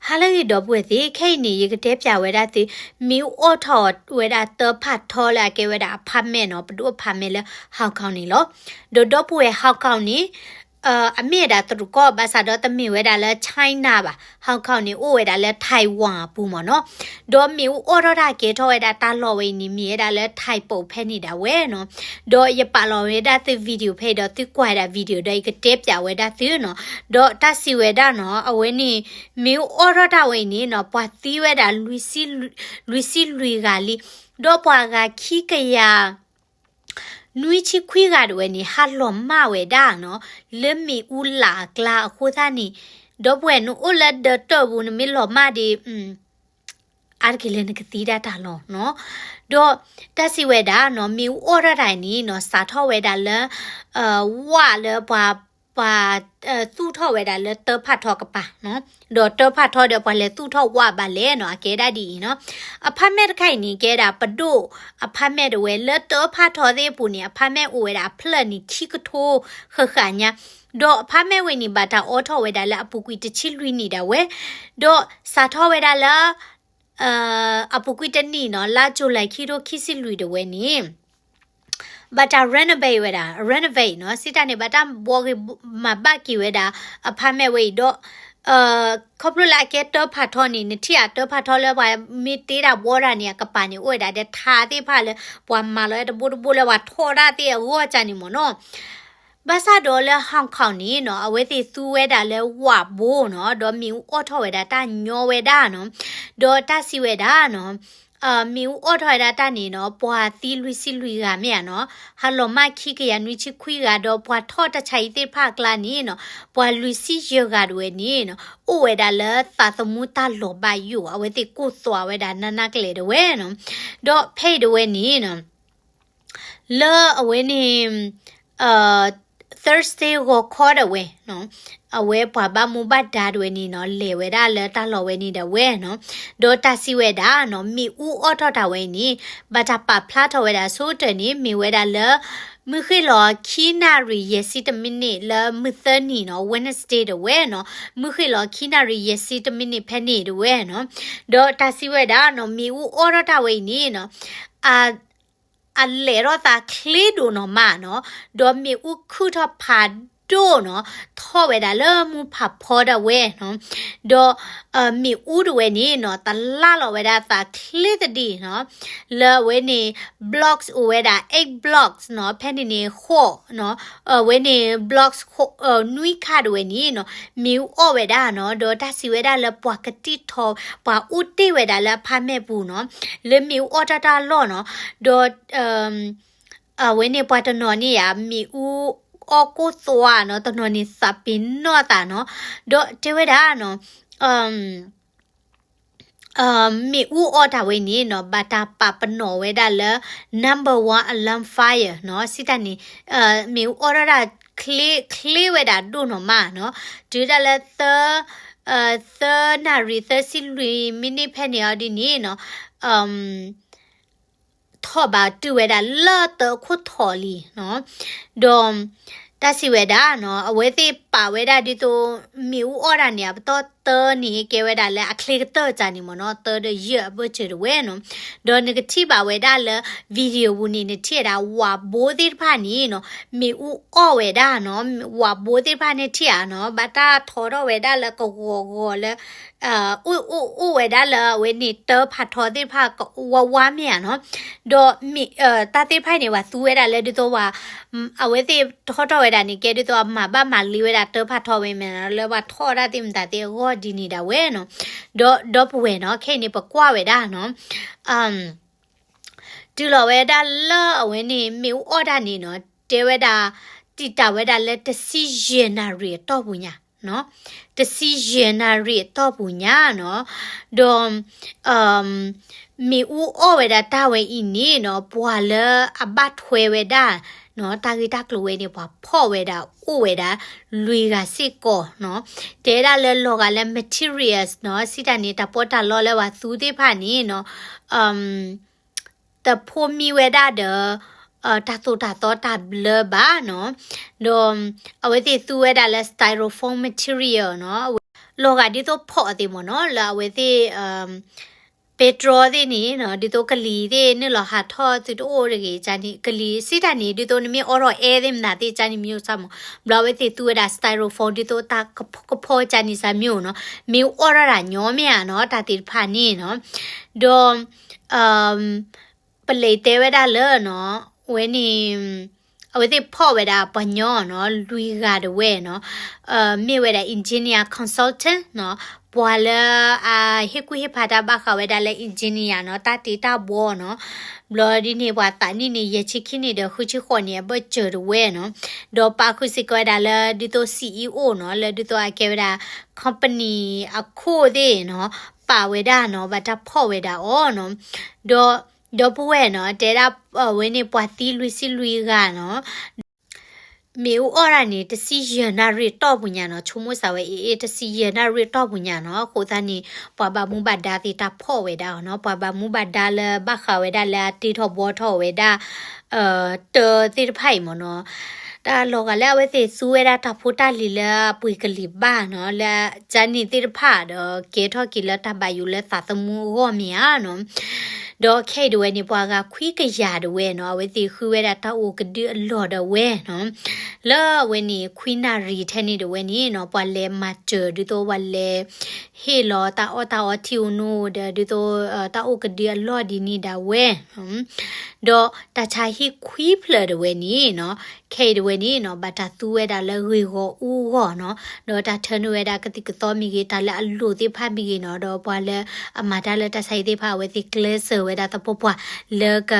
ဟါလၢအဂ့ၤ ဒီပုၢ်ဝဲၢ်သ့ၣ်, ခဲအံၤန့ၣ် ယကတဲပၠးဝဲဒၣ်သု မ့ၣ်အူအီၣ်ထီၣ်ဝဲဒၣ်တၢ်ဖးထီလၢအကဲဝဲဒၣ် apartment နီၤ, ပဒိၣ် apartment လၢ Hong Kong န့ၣ်လီၤ. ဒီးဒီပုၢ်ဝဲၢ် Hong Kong န့ၣ် အမ့ၢ်ဝဲဒၣ်တရူးကီၢ် ဘၣ်ဆၣ်ဒီးတမ့ၢ်ဝဲဒၣ်လၢ China ဘၣ်, Hong Kong န့ၣ် အိၣ်ဝဲဒၣ်လၢ Taiwan အပူၤမ့ၢ်နီၤ. ဒီးမ့ၣ်အူအီၣ်ထီၣ်တၢ်ကဲထီၣ်ဝဲဒၣ်တၢ်လီၢ်ဝဲအံၤန့ၣ် မ့ၢ်ဝဲဒၣ်လၢ Taipo ဖဲန့ၣ်ဒၣ်ဝဲနီၤ. ဒီးယပာ်လီၤဝဲဒၣ်သု video ဖဲအံၤဒီး သုကွၢ်ဝဲဒၣ် video ဒီးယကတဲပၠးဝဲဒၣ်သုနီၤ. ဒီးတၢ်စံးဝဲဒၣ်နီၤ, အဝဲန့ၣ် မ့ၣ်အူအီၣ်ထီၣ်တၢ်ဝဲအံၤန့ၣ်နီၤ, ပှၤသံဝဲဒၣ် လွံၢ်ဆံလွံၢ်ဂၤလံ, ဒီးပှၤဂၤခံကယၤ နွံဆံခွံဂၤဒၣ်ဝဲန့ၣ် ဟးလီၤမၢ်ဝဲဒၣ်နီၤ, လၢမ့ၣ်အူလာ်အကျါအဃိသတးန့ၣ်, ဒီပုၢ်ဝဲၢ် နအိၣ်လၢဒၢးတၢၢ်ပူၤ နမ့ၢ်လီၤမၢ်ဒီး အါတက့ၢ်လၢနကသံဒၣ်တၢ်လီၤနီၤ. ဒီးတၢ်စံးဝဲဒၣ်နီၤ, မ့ၣ်အူအီၣ်ထီၣ်တၢ်န့ၣ်နီၤ, စးထီၣ်ဝဲဒၣ်လၢ ဝၣ်လၢပှၤ ပှၤသူၣ်ထီၣ်ဝဲဒၣ်လၢတၢ်ဖးထီကပၤနီၤ, ဒီးတၢ်ဖးထီဒီးပှၤလဲၤသူၣ်ထီၣ်ဝၣ်ဘၣ်လဲၣ်နီၤ, အကဲဒၣ်ဒ်အံၤနီၤ. apartment တခါအံၤန့ၣ် ကဲဒၣ်ပဒိၣ် apartment ဒၣ်ဝဲ, လၢတၢ်ဖးထီသ့ၣ်အပူၤန့ၣ် apartment အိၣ်ဝဲဒၣ်အဖျၢၣ်န့ၣ် ထံကထိဃၣ်ဃၣ်ညါ, ဒီး apartment ဝဲန့ၣ် ဘၣ်တၢ်အိးထီၣ်ဝဲဒၣ်လၢအပူၤကွံာ်တဆံလွံၢ်နံၣ်ဒၣ်ဝဲ, ဒီးစးထီၣ်ဝဲဒၣ်လၢ အပူၤကွံာ်တနံၣ်နီၤ, လါ July ခံထိခံဆံလွံၢ်ဒၣ်ဝဲန့ၣ် ဘၣ်တၢ် renovate ဝဲဒၣ်, renovate နီၤ, စံးတၢ်န့ၣ် ဘၣ်တၢ်ဘှီဂ့ၤမၤဘၣ်က့ၤဝဲဒၣ် apartment ဝဲအံၤဒီး ခီဖျိလၢအကဲတၢ်ဖးထီန့ၣ် နထံၣ်ဧါ တၢ်ဖးထီလၢပှၤမ့ၢ်တ့တၢ်ဘှီတၢ်န့ၣ် အကပၤန့ၣ် အိၣ်ဝဲဒၣ်ဒီးထးသ့ၣ်တဖၣ်လၢ ပှၤမၤလီၤဝဲတဘိတဘိလၢပှၤထီၣ်တၢ်သ့ၣ်အဂီၢ်ကန့ၣ်မ့ၢ်နီၤ. ဘၣ်ဆၣ်ဒီးလၢ Hong Kong န့ၣ်နီၤ, အဝဲသ့ၣ်သူဝဲဒၣ်လၢဝၣ်ဘိနီၤ, ဒီးမ့ၣ်အူအီၣ်ထီၣ်ဝဲဒၣ်တၢ်ညီဝဲဒၣ်နီၤ, ဒီးတၢ်စံးဝဲဒၣ်နီၤ, မ့ၣ်အူအီၣ်ထီၣ်ဝဲဒၣ်တၢ်န့ၣ်နီၤ, ပှၤသံလွံၢ်ဆံလွံၢ်ဂၤမ့ၢ်ဧါနီၤ, ဟးလီၤမၢ်ခံကယၤနွံဆံခွံဂၤ, ဒီးပှၤထီၣ်တၢ်ဆါဟံၣ်သ့ၣ်တဖၣ်အကျါန့ၣ်နီၤ, ပှၤလွံၢ်ဆံယဲၢ်ဂၤဒၣ်ဝဲန့ၣ်နီၤ, အိၣ်ဝဲဒၣ်လၢသးသမူတၢ်လီၤဘၣ်ယိၣ်, အဝဲသ့ၣ်ကိၢ်သွးဝဲဒၣ်နးနးကလဲာ်ဒၣ်ဝဲနီၤ. ဒီးဖဲအံၤဒၣ်ဝဲန့ၣ်နီၤ လၢအဝဲန့ၣ် Thursday ဂီၤခီဒၣ်ဝဲနီၤ, အဝဲပှၤဘၣ်မူဘၣ်ဒါဒၣ်ဝဲန့ၣ်နီၤ, လဲၤဝဲဒၣ်လၢတၢ်လီၢ်ဝဲန့ၣ်ဒၣ်ဝဲနီၤ, ဒီးတၢ်စံးဝဲဒၣ်နီၤ, မ့ၣ်အူအီၣ်ထီၣ်တၢ်ဝဲအံၤန့ၣ် ဘၣ်တၢ်ပာ်ဖျါထီၣ်ဝဲဒၣ်ဆိကတၢၢ်န့ၣ် မ့ၢ်ဝဲဒၣ်လၢ မုၢ်ဃ့ၢ်လီၤခံနၣ်ရံၣ်ယဲၢ်ဆံတမံးနံး လၢမုၢ်သၢနံၤနီၤ, Wednesday ဒၣ်ဝဲနီၤ, မုၢ်ဃ့ၢ်လီၤခံနၣ်ရံၣ်ယဲၢ်ဆံတမံးနံးဖဲန့ၣ်ဒၣ်ဝဲနီၤ, ဒီးတၢ်စံးဝဲဒၣ်နီၤ, မ့ၣ်အူအီၣ်ထီၣ်တၢ်ဝဲအံၤန့ၣ်နီၤ, အ အလဲၤထီၣ်သးချ့ဒိၣ်နီၢ်မးနီၤ, ဒီးမ့ၣ်အူခုၣ်ထီၣ်ဖးဒိၣ်နီၤ, ထီၣ်ဝဲဒၣ်လၢမူဖးဖီဒၣ်ဝဲနီၤ, ဒီး မ့ၣ်အူဒၣ်ဝဲန့ၣ်နီၤ, တလၢ်လီၤဝဲဒၣ်သးချ့သဒံးနီၤ, လၢအဝဲန့ၣ် blocks အိၣ်ဝဲဒၣ် eight blocks နီၤ, ဖဲန့ၣ်န့ၣ် ဃိးနီၤ, အဝဲန့ၣ် blocks နွံခါဒၣ်ဝဲန့ၣ်နီၤ, မ့ၣ်အူအီၣ်ဝဲဒၣ်နီၤ, ဒီးတၢ်စံးဝဲဒၣ်လၢပှၤကတံၢ်ထီၣ် ပှၤအိၣ်တ့ၢ်ဝဲဒၣ်လၢ apartment ပူၤနီၤ, လၢမ့ၣ်အူအီၣ်တၢ်တၢ်လီၢ်နီၤ, ဒီး အဝဲန့ၣ်ပှၤတနီၤန့ၣ်ဧါ, မ့ၣ်အူအီၣ်ကိၢ်သွးနီၤ, တနီၤန့ၣ်သးပ့ၤနီၣ်သးနီၤ, ဒီးတဲဝဲဒၣ်နီၤ, မ့ၣ်အူအီၣ်တၢ်ဝဲန့ၣ်နီၤ, ဘၣ်တၢ်ပာ်ပနီၣ်ဝဲဒၣ်လၢ number one alarm fire နီၤ, စံးတၢ်န့ၣ် မ့ၣ်အူအီၣ်ထီၣ်ဒၣ်ချ့ ချ့ဝဲဒၣ်ဒိၣ်နီၢ်မးနီၤ, တုၤဒၣ်လၢ သၢနၣ်ရံၣ်သၢဆံလွံၢ်မံးနံးဖဲန့ၣ်အီၤဒ်န့ၣ်နီၤ, ထီၣ်ဘးတုၤဝဲဒၣ်လၢတၢ်အခိၣ်ထီၣ်လံနီၤ, ဒီး တၢ်စံးဝဲဒၣ်နီၤ, အဝဲသ့ၣ်ပာ်ဝဲဒၣ်ဒ်သိး မ့ၣ်အူအီၣ်တၢ်န့ၣ် အပတီၢ်တၢန့ၣ် ကဲဝဲဒၣ်လၢအချ့ကတၢၢ်တၢ်န့ၣ်မ့ၢ်နီၤ, တၢဒီးယဲၢ်အဘၢၣ်စၢၤတဝဲနီၤ, ဒီးနကထံၣ်ဘၣ်ဝဲဒၣ်လၢ video ပူၤန့ၣ် နထံၣ်ဝဲဒၣ်ဝၣ်ဘိသ့ၣ်တဖၣ်န့ၣ်နီၤ, မ့ၣ်အူအီၣ်ဝဲဒၣ်နီၤ, ဝၣ်ဘိသ့ၣ်တဖၣ်န့ၣ်ထံၣ်ဧါနီၤ, ဘၣ်တၢ်ထီထီၣ်ဝဲဒၣ်လၢကဂီၤဂီၤလၢ အိၣ်အိၣ်အိၣ်ဝဲဒၣ်လၢအဝဲန့ၣ်တၢ်ဖးထီသ့ၣ်တဖၣ်ဝါဝါမ့ၢ်ဧါနီၤ, ဒီးမ့ၢ် တၢ်သ့ၣ်တဖၣ်န့ၣ် ပှၤသူဝဲဒၣ်လၢဒ်သိးဝဲ အဝဲသ့ၣ်ထီထီၣ်ဝဲဒၣ်န့ၣ် ကဲဒ်သိးအမၤဘၣ်မၤလံဝဲဒၣ်တၢ်ဖးထီဝဲမ့ၢ်နီၤ, လၢပှၤထီၣ်တၢ်သ့ၣ်မတၤသ့ၣ်အဂီၢ်ဒ်န့ၣ်ဒၣ်ဝဲနီၤ, ဒီးဒီပုၢ်ဝဲၢ်နီၤ, ခဲအံၤန့ၣ် ပကွၢ်ဝဲဒၣ်နီၤ တုၤလီၤဝဲဒၣ်လၢအဝဲန့ၣ် မ့ၣ်အူအီၣ်တၢ်န့ၣ်နီၤ, တဲဝဲဒၣ် တံာ်တာ်ဝဲဒၣ်လၢတဆံယဲၢ်နၣ်ရံၣ်အတီၢ်ပူၤညါ, တဆံယဲၢ်နၣ်ရံၣ်အတီၢ်ပူၤညါနီၤ, ဒီး မ့ၣ်အူအီၣ်ဝဲဒၣ်တၢ်ဝဲအံၤန့ၣ်နီၤ, ပှၤလၢအဘၣ်ထွဲဝဲဒၣ်နီၤ, တၢ်ဂ့ၢ်တၢ်ကျိၤဝဲန့ၣ် ပှၤဖီၣ်ဝဲဒၣ်အိၣ်ဝဲဒၣ် လွံၢ်ဂၤစ့ၢ်ကီးနီၤ, တဲဒၣ်လၢလီၤဂာ်လၢ materials နီၤ, စံးတၢ်န့ၣ် တၢ်ပီးတၢ်လီလၢပှၤသူသ့ၣ်တဖၣ်န့ၣ်နီၤ တဖိးမံဝဲဒၣ်ဒီး တၢ်သိၣ်တၢ်သီတၢ်ဘျၢဘၣ်နီၤ, ဒီးအဝဲသ့ၣ်သူဝဲဒၣ်လၢ styrofoam material နီၤ, အဝဲ လီၤဂာ်ဒ်သိးဖီၣ်သ့ၣ်မ့ၢ်နီၤ လၢအဝဲသ့ၣ် ပဲတြီသ့ၣ်န့ၣ်နီၤ ဒ်သိးကလံၤသ့ၣ်နုာ်လီၤဟးထီၣ်သုတအိၣ်တဂ့ၤန့ၣ် ကလံၤစံးတၢ်န့ၣ် ဒ်သိးနမ့ၢ်အိးထီၣ်အဲၣ်သ့ၣ်မနုၤသ့ၣ်ကန့ၣ် မ့ၢ်အိၣ်စၢ်မ့ၢ် ဘျီအဝဲသ့ၣ်သူဝဲဒၣ် styrofoam ဒ်သိးတၢ်ကဖီကဖီကန့ၣ်စၢ်မ့ၢ်နီၤ မ့ၢ်အိးထီၣ်တၢ်ညီမ့ၢ်ဧါနီၤ တၢ်သ့ၣ်တဖၣ်န့ၣ်နီၤ ဒီး ပလဲၤတဲဝဲဒၣ်လၢနီၤ ဝဲန့ၣ် အဝဲသ့ၣ်ဖီၣ်ဝဲဒၣ်ပှၤညီနီၤ လွံၢ်ဂၤတဝဲနီၤ မ့ၢ်ဝဲဒၣ် engineer consultant နီၤ ပှၤလၢအဟ့ၣ်ကူၣ်ဟ့ၣ်ဖးတၢ်ဘၣ်ဃးဝဲဒၣ်လၢ engineer နီၤ တၢ်တ့တၢ်ဘှီနီၤ ဘျီဒ်န့ၣ် ပှၤသးနံၣ်န့ၣ် ယဲၢ်ဆံခံနံၣ်ဒီး ဃုဆံဃိးနံၣ် အဘၢၣ်စၢၤတဝဲနီၤ ဒီးပာ်ဃုာ်စ့ၢ်ကီးဝဲဒၣ်လၢဒ်သိး CEO နီၤ လၢဒ်သိးအကဲဝဲဒၣ် company အခိၣ်သ့ၣ်နီၤ ပာ်ဝဲဒၣ်နီၤ ဘၣ်တၢ်ဖီၣ်ဝဲဒၣ်အီၤနီၤ ဒီး ဒီပုၢ်ဝဲၢ်နီၤ တဲဒၣ် အဝဲန့ၣ်ပှၤသံလွံၢ်ဆံလွံၢ်ဂၤနီၤ မ့ၣ်အူအီၣ်တၢ်န့ၣ် တဆံယဲၢ်နၣ်ရံၣ်တီၢ်ပူၤညါနီၤ ဆိကမိၣ်စၢ်ဝဲအ့ၣ်အ့ၣ် တဆံယဲၢ်နၣ်ရံၣ်တီၢ်ပူၤညါနီၤ အဃိသတးန့ၣ် ပှၤဘၣ်မူဘၣ်ဒါသ့ၣ်တၢ်ဖီၣ်ဝဲဒၣ်အီၤနီၤ ပှၤဘၣ်မူဘၣ်ဒါလၢဘၣ်ဃးဝဲဒၣ်လၢအတ့ထီၣ်ဘှီထီၣ်ဝဲဒၣ် တၢ်သ့ၣ်တဖၣ်အံၤမ့ၢ်နီၤ တၢ်လီၤဂာ်လၢအဝဲသ့ၣ်သူဝဲဒၣ်တၢ်ဖိတၢ်လံၤလၢအပှ့ၤကလံၤဘၣ်နီၤ လၢကန့ၣ်သ့ၣ်တဖၣ်ဒီး ကဲထီၣ်က့ၤလၢတၢ်ဘၣ်ယိၣ်လၢသးသမူအဂီၢ်မ့ၢ်ဧါနီၤ ဒီးခဲအံၤတဝဲန့ၣ် ပှၤဂၤခွံကယၤတဝဲနီၤ အဝဲသ့ၣ်ဃုဝဲဒၣ်တၢ်အိၣ်ကဒုအလီၢ်ဒၣ်ဝဲနီၤ လၢအဝဲန့ၣ် ခွံနၣ်ရံၣ်ထဲန့ၣ်တဝဲန့ၣ်နီၤ ပှၤလဲၤမၤစၢၤဒ်သိးပှၤလဲၤ ဟ့ၣ်လီၤတၢ်အီၣ်တၢ်အီထံဧိၤနိဒီး ဒ်သိး တၢ်အိၣ်ကဒုအလီၢ်ဒ်န့ၣ်ဒၣ်ဝဲ ဒီးတၢ်ဆါဟံၣ်ခွံဖျၢၣ်တဝဲန့ၣ်နီၤ ခဲအံၤတဝဲန့ၣ်နီၤ ဘၣ်တၢ်သူဝဲဒၣ်လၢဂ့ၢ်ဂီၢ်အူဂီၢ်နီၤ ဒီးတၢ်ထၢနုာ်ဝဲဒၣ်ကသံၣ်ကသီမ့ၢ်ဂ့ၤ တၢ်လၢအလိၣ်သ့ၣ်တဖၣ်မ့ၢ်ဂ့ၤနီၤ ဒီးပှၤလၢအမၤတၢ်လၢတၢ်ဆါဟံၣ်သ့ၣ်တဖၣ် အဝဲသ့ၣ်ကျဲးစၢးဝဲဒၣ်သပှၢ်ပှၢ် လၢက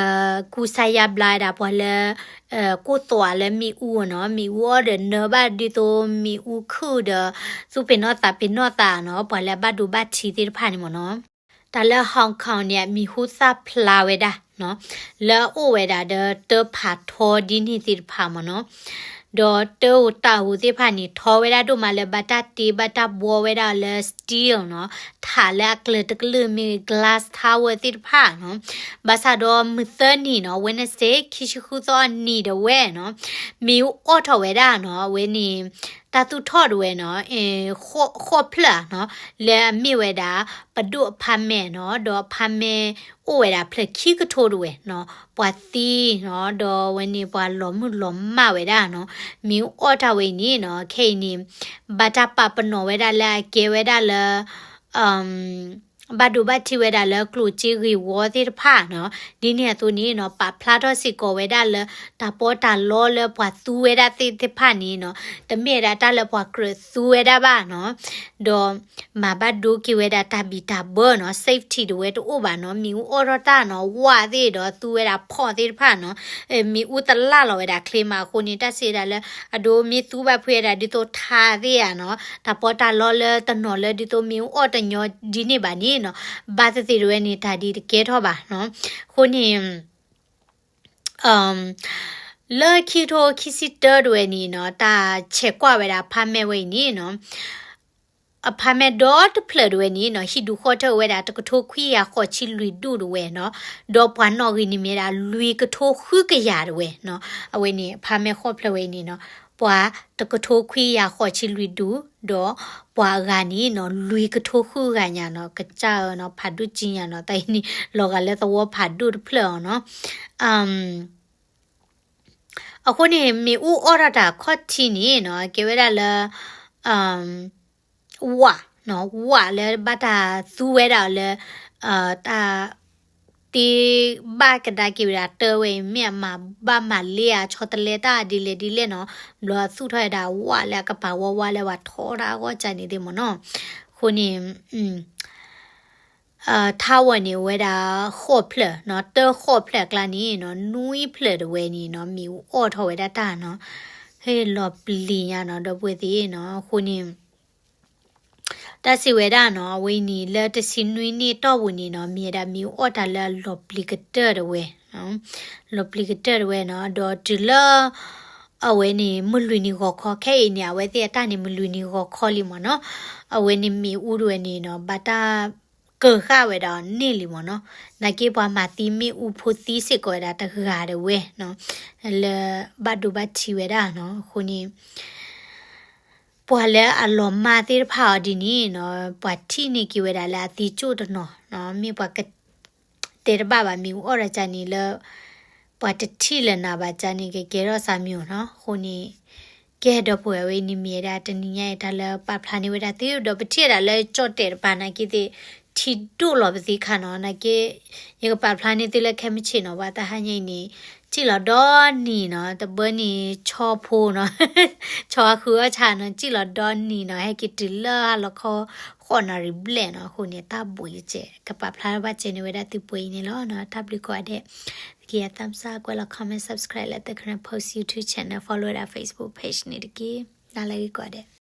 ကူစါယါဘျါဝဲဒၣ်ပှၤလၢ ကိၢ်သွးလၢမ့ၣ်အူနီၤ မ့ၣ်အူအီၣ်ဒီးနၢဘၣ်ဒ်သိးမ့ၣ်အူခုၣ်ဒီး သူၣ်ပ့ၤနီၣ်သးပ့ၤနီၣ်သးနီၤ ပှၤလၢအဘၣ်ဒိဘၣ်ထံးသ့ၣ်တဖၣ်န့ၣ်မ့ၢ်နီၤ တၢ်လၢ Hong Kong န့ၣ် မံၤဟူသၣ်ဖျါဝဲဒၣ်နီၤ လၢအအိၣ်ဝဲဒၣ်ဒီးတၢ်ဖးထီဒ်န့ၣ်သ့ၣ်တဖၣ်မ့ၢ်နီၤ ဒီးတၢ်အိၣ်တၢ်အိၣ်သ့ၣ်တဖၣ်န့ၣ် ထီဝဲဒၣ်ဒိၣ်မးလၢဘၣ်တၢ်တ့ဘၣ်တၢ်ဘှီဝဲဒၣ်လၢ steel နီၤ ထးလၢအကျၢၤတကလုာ်မ့ၢ် glass tower သ့ၣ်တဖၣ်နီၤ ဘၣ်ဆၣ်ဒီးမုၢ်သၢနံၤနီၤ Wednesday ခံဆံဃုသီအနံၤတဝဲနီၤ မ့ၣ်အူအီၣ်ထီၣ်ဝဲဒၣ်နီၤ အဝဲန့ၣ် တၢ်သူၣ်ထီၣ်တဝဲနီၤ ဃိးဖျၢၣ်နီၤ လၢအမ့ၢ်ဝဲဒၣ် ပဒိၣ် apartment နီၤ ဒီး apartment အိၣ်ဝဲဒၣ်ဖျၢၣ်ခံကထိတဝဲနီၤ ပှၤသံနီၤ ဒီးအဝဲန့ၣ်ပှၤလီၤမုၢ်လီၤမၢ်ဝဲဒၣ်နီၤ မ့ၣ်အူအီၣ်တၢ်ဝဲအံၤန့ၣ်နီၤ ခဲအံၤန့ၣ် ဘၣ်တၢ်ပာ်ပနီၣ်ဝဲဒၣ်လၢအကဲဝဲဒၣ်လၢ ဘၣ်ဒိဘၣ်ထံးဝဲဒၣ်လၢကျိၣ်စ့ဂ့ၢ်ဝီသ့ၣ်တဖၣ်နီၤ ဒ်န့ၣ်အသိးန့ၣ်နီၤ ပာ်ဖျါထီၣ်စ့ၢ်ကီးဝဲဒၣ်လၢ တၢ်ပီးတၢ်လီလၢပှၤသူဝဲဒၣ်သ့ၣ်တဖၣ်န့ၣ်နီၤ တမ့ၢ်ဝဲဒၣ်တၢ်လၢပှၤကြၢးသူဝဲဒၣ်ဘၣ်နီၤ ဒီးမၤဘၣ်ဒိက့ၤဝဲဒၣ်တၢ်ဘံၣ်တၢ်ဘၢနီၤ safety တဝဲတအိၣ်ဘၣ်နီၤ မ့ၣ်အူအီၣ်ထီၣ်တၢ်နီၤ ဝၣ်သ့ၣ်ဒီးသူဝဲဒၣ်ဖီၣ်သ့ၣ်တဖၣ်နီၤ မ့ၣ်အူတလၢ်လီၤဝဲဒၣ်ချ့မးအဃိန့ၣ် တၢ်စံးဝဲဒၣ်လၢ အဒိမ့ၢ်သူဘၣ်ဖှံဝဲဒၣ်ဒ်သိးထးသ့ၣ်ဧါနီၤ တၢ်ပီးတၢ်လီလၢတနီၤလၢဒ်သိးမ့ၣ်အူအီၣ်တညီဒ်န့ၣ်ဘၣ်န့ၣ်နီၤ ဘၣ်သ့ၣ်သ့ၣ်တဝဲန့ၣ် တၢ်ဒ်တကဲထီၣ်ဘၣ်နီၤ အဃိန့ၣ် လၢခံကထိခံဆံတၢတဝဲန့ၣ်နီၤ တၢ်ဆဲးကွၢ်ဝဲဒၣ် apartment ဝဲအံၤန့ၣ်နီၤ apartment ဒီတဖျၢၣ်တဝဲန့ၣ်နီၤ ဟံၣ်ဒူၣ်ဃီထၢဝဲဒၣ် တကထိခွံကယၤဃိးဆံလွံၢ်ဒူၣ်တဝဲနီၤ ဒီးပှၤနီၣ်ဂံၢ်န့ၣ်မ့ၢ်ဒၣ် လွံၢ်ကထိဃုကယၤတဝဲနီၤ အဝဲန့ၣ် apartment ဃီဖျၢၣ်ဝဲအံၤန့ၣ်နီၤ ပှၤတကထိခွံကယၤဃိးဆံလွံၢ်ဒူၣ် ဒီးပှၤအဂၤန့ၣ်နီၤ လွံၢ်ကထိဃုဂၤညါနီၤ ကစၢ်ဧၢနီၤ ဖးဒိၣ်ကံညါနီၤ တၢ်အံၤန့ၣ် လီၤဂာ်လၢသဝီဖးဒိၣ်တဖျၢၣ်အီၤနီၤ အဃိန့ၣ် မ့ၣ်အူအီၣ်ထီၣ်တၢ်ခီၣ်ထံးန့ၣ်နီၤ ကဲဝဲဒၣ်လၢ ဝၣ်နီၤ ဝၣ်လၢဘၣ်တၢ်သူဝဲဒၣ်အီၤလၢ တၢ် တ့ဘၣ်ကဒါက့ၤဝဲဒၣ်တၢ်ဝဲအံၤ မ့ၢ်အမၤဘၣ်မၤလ့အီၤဆီတလဲတၢ်ဒ်လဲၣ်ဒ်လဲၣ်နီၤ ဘျီသူၣ်ထီၣ်ဝဲဒၣ်ဝၣ်လၢအကပၤဝါဝါလၢပှၤထီတၢ်အဂီၢ်ကန့ၣ်သ့ၣ်မ့ၢ်နီၤ အဃိန့ၣ် ထါဝဲန့ၣ် အဝဲဒၣ်ဃိးဖျၢၣ်နီၤ တၢဃိးဖျၢၣ်အကျါန့ၣ်နီၤ နွံဖျၢၣ်တဝဲန့ၣ်နီၤ မ့ၣ်အူအီၣ်ထီၣ်ဝဲဒၣ်တၢ်နီၤ ဟဲလီၤပျံၤညါနီၤ ဒီပုၢ်ဝဲၢ်သ့ၣ်နီၤ အဃိန့ၣ် တၢ်စံးဝဲဒၣ်နီၤ အဝဲအံၤန့ၣ် လၢတဆံနွံနံၣ်တီၢ်ပူၤန့ၣ်နီၤ မ့ၢ်ဝဲဒၣ်မ့ၣ်အူအီၣ်တၢ်လၢအလီၤပျံၤကတၢၢ်တဝဲ လီၤပျံၤကတၢၢ်တဝဲနီၤ ဒီးတုၤလၢ အဝဲန့ၣ် မုၢ်လွံၢ်နံၤဂီၤခီ ခဲအံၤန့ၣ် အဝဲသ့ၣ်အတၢ်န့ၣ် မုၢ်လွံၢ်နံၤဂီၤခီလံမ့ၢ်နီၤ အဝဲန့ၣ်မ့ၣ်အူတဝဲန့ၣ်နီၤ ဘၣ်တၢ်ကၢၤဃာ်ဝဲဒၣ်န့ၣ်လံမ့ၢ်နီၤ နာ်က့ပှၤမၤသံမ့ၣ်အူဖိသံစ့ၢ်ကီးဝဲဒၣ်တဂၤတဝဲနီၤ လၢဘၣ်ဒိဘၣ်ထံးဝဲဒၣ်နီၤ အဃိန့ၣ် ပှၤလၢအလီၤမၢ်သ့ၣ်တဖၣ်အီၤဒ်န့ၣ်နီၤ ပှၤထံၣ်န့ၢ်က့ၤဝဲဒၣ်လၢအသံကၠိၣ်တနီၤနီၤ မ့ၢ်ပှၤကတဲတဘၣ်ဘၣ် မ့ၢ်အီၣ်ဒီးကန့ၣ်လၢ ပှၤတထံၣ်လၢၤနၤဘၣ်ကန့ၣ် ကကဲထီၣ်စၢ်မံၤနီၤ အဃိန့ၣ် ကဲဒီပုၢ်ဝဲၢ်ဝဲအံၤန့ၣ်မ့ၢ်ဝဲဒၣ်တနံၤညါအံၤတၢ်လၢပာ်ဖျါန့ၢ်ဝဲဒၣ်သု ဒီးပထံၣ်ဝဲဒၣ်လၢကၠီၣ်တဲာ်တပၤနာ်က့သ့ၣ် ထံဒိၣ်လီၤပသံခါနီၤ နာ်က့ ယကပာ်ဖျါန့ၢ်သုလၢခဲမုၢ်ဆ့ၣ်နီၤ ဘၣ်တဟါညါအံၤန့ၣ် စံၣ်လီၤဒီနံၤနီၤ တဘၣ်န့ၣ်ဆီဖိနီၤ ဆီအဃုအီၣ်ဆၣ်နီၤ စံၣ်လီၤဒီနံၤနီၤ ဟဲက့ၤတုၤလၢဟါလီၤခီ ဃိးနၣ်ရံၣ်ဘျဲၣ်နီၤ အဃိန့ၣ် တၢ်ဘိးယကဲ ကပာ်ဖျါဘၣ်ကဲန့ၢ်ဝဲဒၣ်သုပှဲၤအံၤန့ၣ်လီၤနီၤ တၢ်ဘျုးကိးဂၤဒဲး သက့ယသးမစၢ် ကွဲးလီၤ comment subscribe လၢ The Karen Post YouTube channel follow ဝဲဒၣ် Facebook page န့ၣ်တက့ၢ် နၤလၢဂ့ၤကိးဂၤဒဲး